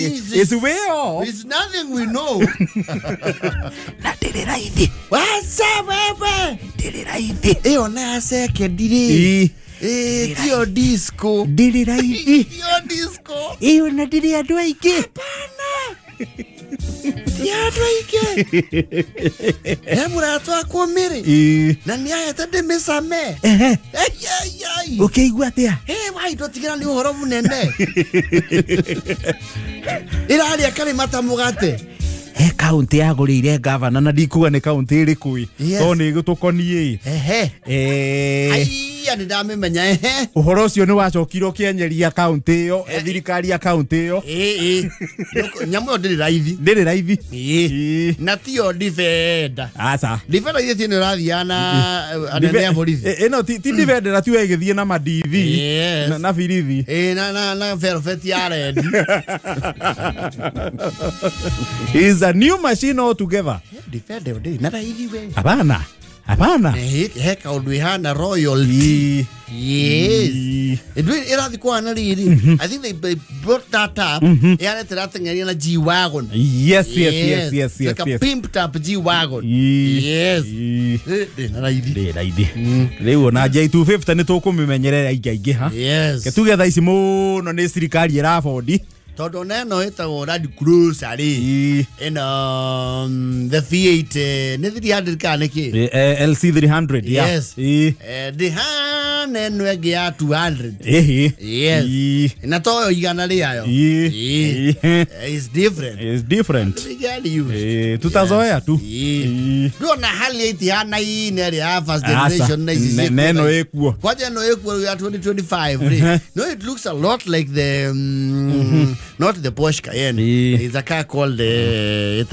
is way off. It's nothing we know. Na ndĩrĩ raithi. What's up, wewe? Ndĩrĩ raithi. Ĩyo na second rĩ. Tio disco. Ndĩrĩ raithi. Tio disco. Ĩyo na ndĩrĩ andũ aingĩ. Hapana. Ti andũ aingĩ. He mũrata wakwa Mĩrĩ. Na nĩ ahete ndĩmĩcame. Ũkĩigua atĩa? Wai ndotigĩra nĩ ũhoro mũnene. Ĩrarĩa karĩma ta mũgate. He kaunti yagũrĩire gavana na ndikuga nĩ kaunti ĩrĩkũ ĩ tondũ nĩ ĩgũtũkoniĩ. Aiya nĩ ndamĩmenya ehe. Ũhoro ũcio nĩ wacokire ũkĩenyeria kaunti ĩyo, thirikari ya kaunti ĩyo. Nyamũ ĩyo ndĩrĩ raithi. Ndĩrĩ raithi. Na tiyo Defender. Aca. Defender ithe nĩ ũrathiaga na anene a borithi. Ĩno ti Defender na tiwe ĩgĩthiĩ na madithi na birithi. Na velvet ya red. Is a new machine altogether. Defender ndĩrĩ na raithi we. Hapana. Hapana. He kaũndũ ĩhana royalty. Yes. Ĩrathiĩ kũhana rĩrĩ. I think they brought that up. Ĩhana ĩrateng'eria na G-Wagon. Yes, yes, yes, yes, yes. Like a pimped up G-Wagon. Yes. Ndĩrĩ na raithi. Ndĩrĩ raithi. Rĩu ona J250 nĩ tũkũmĩmenyerera ingĩ ha. Yes. Ke tuge thaa ici mũno nĩ thirikari ĩrabondi. Tondũ ona ĩno ĩtagwo Land Cruiser rĩ. Ĩno the V8 nĩ 300 kana nĩkĩ? LC 300, yeah. Yes. Ndĩhana ĩno ĩngĩ ya 200. Yes. Na toyo igana rĩayo. It's different. It's different. Tutazoea tu. Ndona hali ĩtihanaine ĩrĩa ya first generation na ici neno ĩkuo. Kwanja ĩno ĩkuo ya 2025 rĩ. No, it looks a lot like the not the Porsche Cayenne. It's a car called the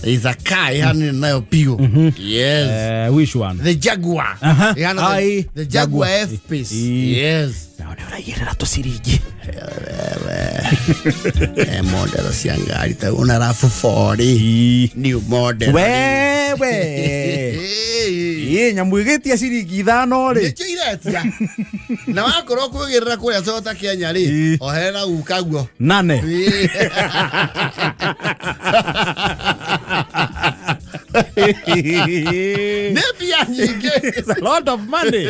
It's a car ihana nayo pigo. Yes. Which one? The Jaguar. The Jaguar F-Pace. Yes. Na ũraigĩrĩra tũciringi. Model cia ngari ta una RAV4 new model. Wewe. Nyamũ ĩgĩtia ciringi 5 rĩ. Nĩkĩo iretia. Na wakorwo kwĩgĩrĩra kũrĩa Toyota Kenya rĩ, oherera guka guo. Nane. Nĩ mbia nyingĩ. It's a lot of money.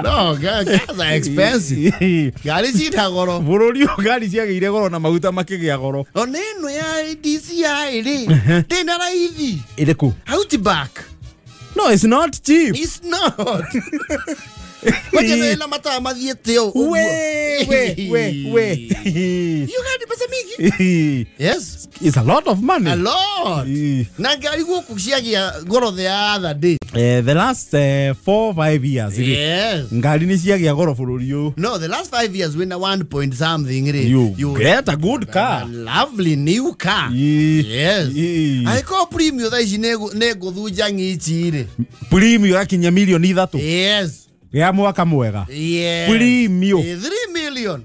No, cars are expensive. Ngari cina goro. Bũrũri ũyũ ngari ciagĩire goro na maguta makĩgĩa goro. Ona ĩno ya DCI rĩ, ndĩna raithi. Ĩrĩkũ? Outback. No, it's not cheap. It's not. Kwanja ĩna matawa mathiĩte ũguo. We. You got pesa mingi. Yes. It's a lot of money. A lot. Na ngari gũkũ ciagĩa goro the other day. The last 4-5 years. Yes. Ngari nĩ ciagĩa goro bũrũri ũyũ. No, the last 5 years wina 1 point something rĩ. You get a good car. A lovely new car. Yes. Angĩkorwo premium thaa ici nĩ ngũthunja ng'ici rĩ. Premium yakinya milioni 3. Yes. Ya mwaka mwega. Yes. Premium. 3 million.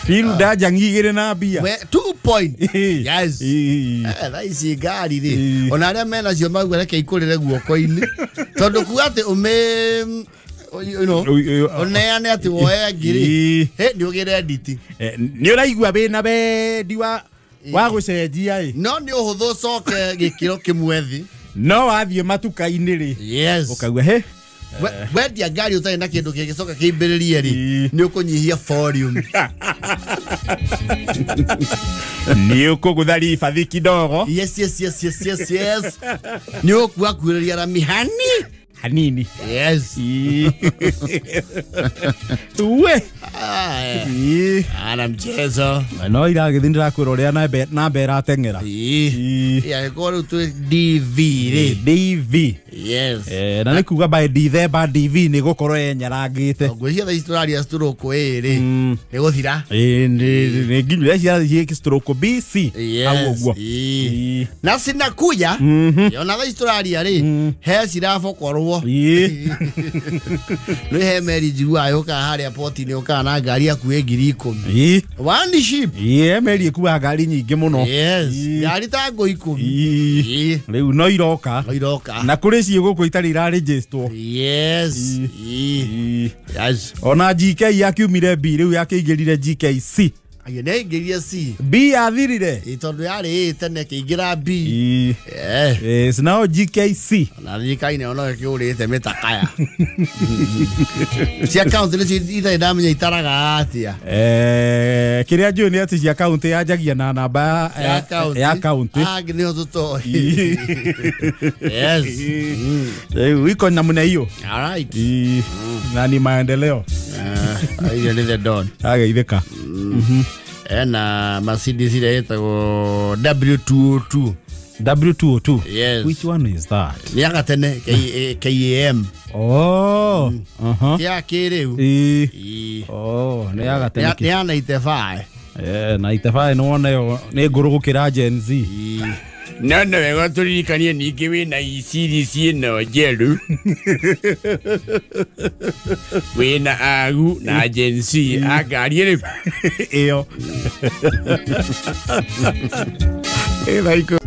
Piru ndaja ngigire na mbia. 2 point. Yes. Thaa ici ngari rĩ. Ona arĩa menacio mauga reke ikũrĩre guoko-inĩ. Tondũ kuga atĩ ũmĩ you know, ũneane atĩ woe ngiri. Nĩ ũgĩre nditi. Nĩ ũraigua wĩna wendi wa gũcenjia ĩ. No nĩ ũhũthũ ũcoke gĩkĩro kĩmwe thĩ. No wathiĩ matuka-inĩ rĩ. Yes. Ũkaigua he. Wendia ngari ũtarĩ na kĩndũ kĩngĩcoka kĩimbĩrĩrie rĩ, nĩ ũkũnyihia volume. Nĩ ũkũgũtha ribathi kidogo. Yes, yes, yes, yes, yes, yes. Nĩ ũkuakuĩrĩria rami hanini. Yes. We. Ana mchezo. No iragĩthiĩ ndĩrakwĩra ũrĩa namba ĩrateng'era. Angĩkorwo rĩu twĩ DV rĩ. DV. Yes. Na nĩ kuga by December DV nĩ gũkorwo yenyarangĩte. Ngwĩciria thaa ici tũraria stroke A rĩ. Nĩ gũthira. Nĩ nginya cirathiĩ stroke B C. Hau ũguo. Na cinakuja. Ona thaa ici tũraria rĩ, he cirabokorwo. Nĩ he meri njiguaga yũkaga harĩa port-inĩ yũkaga na ngari hakuhĩ 10,000. One ship. Meri ĩkuaga ngari nyingĩ mũno. Yes. Ngari ta ngũ 10. Rĩu no iroka. No iroka. Na kũrĩ ciĩ gũkũ itarĩ irarĩnjĩstwo. Yes. Ĩĩ. Yes. Ona GK yakiumire B rĩu yakĩingĩrire GKC. Ayo nĩ aingĩrire C. B yathirire. Ĩ, tondũ yarĩ A tene ĩkĩingĩra B. Ĩĩ. Eh. It's now GKC. Na thirikari nayo no ĩkĩgũrĩte mĩtakaya. Cia county nĩcio itarĩ ndamenya itaraga atĩa. Kĩrĩa njũĩ nĩ atĩ cia county yanjagia na namba ya county. Angĩ nĩo tũtoĩ. Yes. Rĩu iko namna hiyo. All right. Ĩĩ. Na ni maendeleo. Ah, hiyo nĩ the don. Ageithĩka. Ena Mercedes ĩrĩa ĩtagwo W202. W202. Yes. Which one is that? Nĩ ya gatene KAM. Oh. Uh-huh. Ti ya kĩrĩu. Ĩĩ. Ĩĩ. Oh, nĩ ya gatene. Nĩ ya 95. Eh, na itebaa nĩ wona ĩyo nĩ ngũrũ gũkĩra Gen Z. Ĩĩ. No wega tũririkanie ningĩ wĩna series ĩno njerũ. Wĩna agu na Gen Z a ngari ĩrĩkũ? Ĩyo. Ĩ thaa 10.